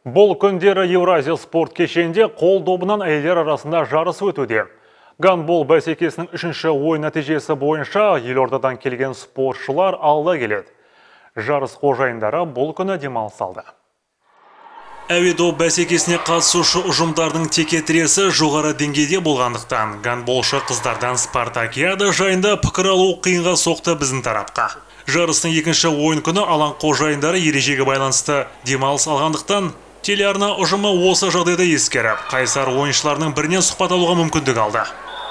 Бұл күндері Еуразия спорт кешенінде қол добынан әйелдер арасында жарыс өтуде. Гандбол бәсекесінің үшінші ойын нәтижесі бойынша елордадан келген спортшылар алда келеді. Жарыс қожайындары бұл күні демалыс алды. Әуе доп бәсекесіне қатысушы ұжымдардың текетіресі жоғары деңгейде болғандықтан, гандболшы қыздардан спартакиада жайында пікір алу қиынға соқты біздің тарапқа. Жарыстың екінші ойын күні алаң қожайындары ережеге байланысты демалыс алғандықтан, телеарна ұжымы осы жағдайды ескеріп, қайсар ойыншыларының бірінен сұхбат алуға мүмкіндік алды.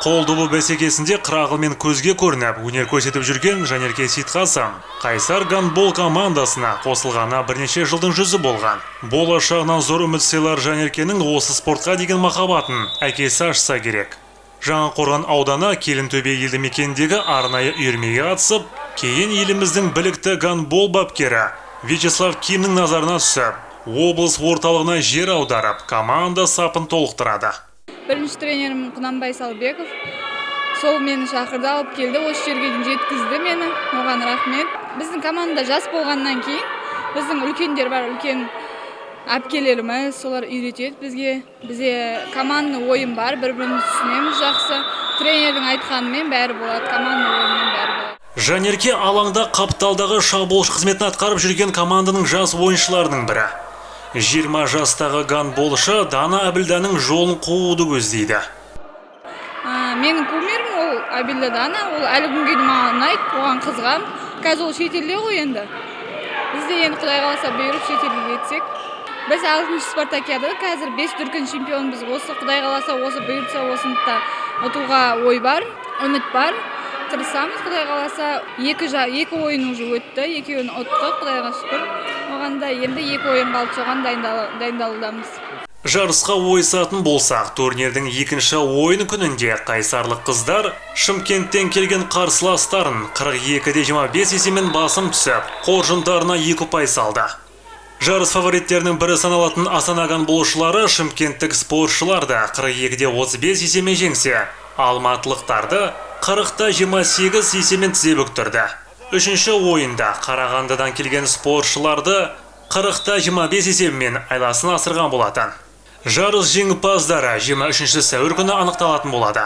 Қол добы бәсекесінде қырағылмен көзге көрініп, өнер көрсетіп жүрген Жанерке Сейтқазы қайсар гандбол командасына қосылғанына бірнеше жылдың жүзі болған. Болашағынан зор үміт сыйлар Жанеркенің осы спортқа деген махаббатын әкесі ашса керек. Жаңақорған ауданы Келінтөбе елді мекеніндегі арнайы үйірмеге қатысып, кейін еліміздің білікті гандбол бапкері Вячеслав Кимнің назарына түсіп, облыс орталығына жер аударып, команда сапын толықтырады. Бірінші тренерім Құнанбай Салбеков, сол мені шақырды, алып келді, осы жерге дейін жеткізді мені, оған рахмет. Біздің команда жас болғаннан кейін біздің үлкендер бар, үлкен әпкелеріміз, солар үйретеді бізге. Бізде командный ойын бар, бір бірімізді түсінеміз жақсы. Тренердің айтқанымен бәрі болады, командный ойынмен бәрі болады. Жанерке алаңда қапталдағы шабуылшы қызметін атқарып жүрген команданың жас ойыншыларының бірі. 20 жастағы гандболшы Дана Әбілданың жолын қууды көздейді. Менің кумирім ол Әбілда Дана, ол әлі күнге дейін маған ұнайды, оған қызығамын. Қазір ол шетелде ғой енді. Біз де енді Құдай қаласа бұйырып шетелге кетсек. Біз 6-шы спартакиада, қазір 5 дүркін чемпионбыз. Осы Құдай қаласа, осы бұйыртса, осыны да ұтуға ой бар, үміт бар. Тырысамыз, Құдай қаласа. Екі ойын уже өтті, екеуін ұттық, Құдайға шүкір. Оған да енді 2 ойын қалды, соған дайындалудамыз. Жарысқа ойысатын болсақ, турнирдің екінші ойын күнінде қайсарлық қыздар Шымкенттен келген қарсыластарын 42-25 есебімен басым түсіп, қоржындарына 2 ұпай салды. Жарыс фавориттерінің бірі саналатын Астана гандболшылары шымкенттік спортшыларды 42-35 есебімен жеңсе, алматылықтарды 40-28 есебімен тізе бүктірді. Үшінші ойында Қарағандыдан келген спортшыларды 40-25 есебімен айласын асырған болатын. Жарыс жеңімпаздары 23 сәуір күні анықталатын болады.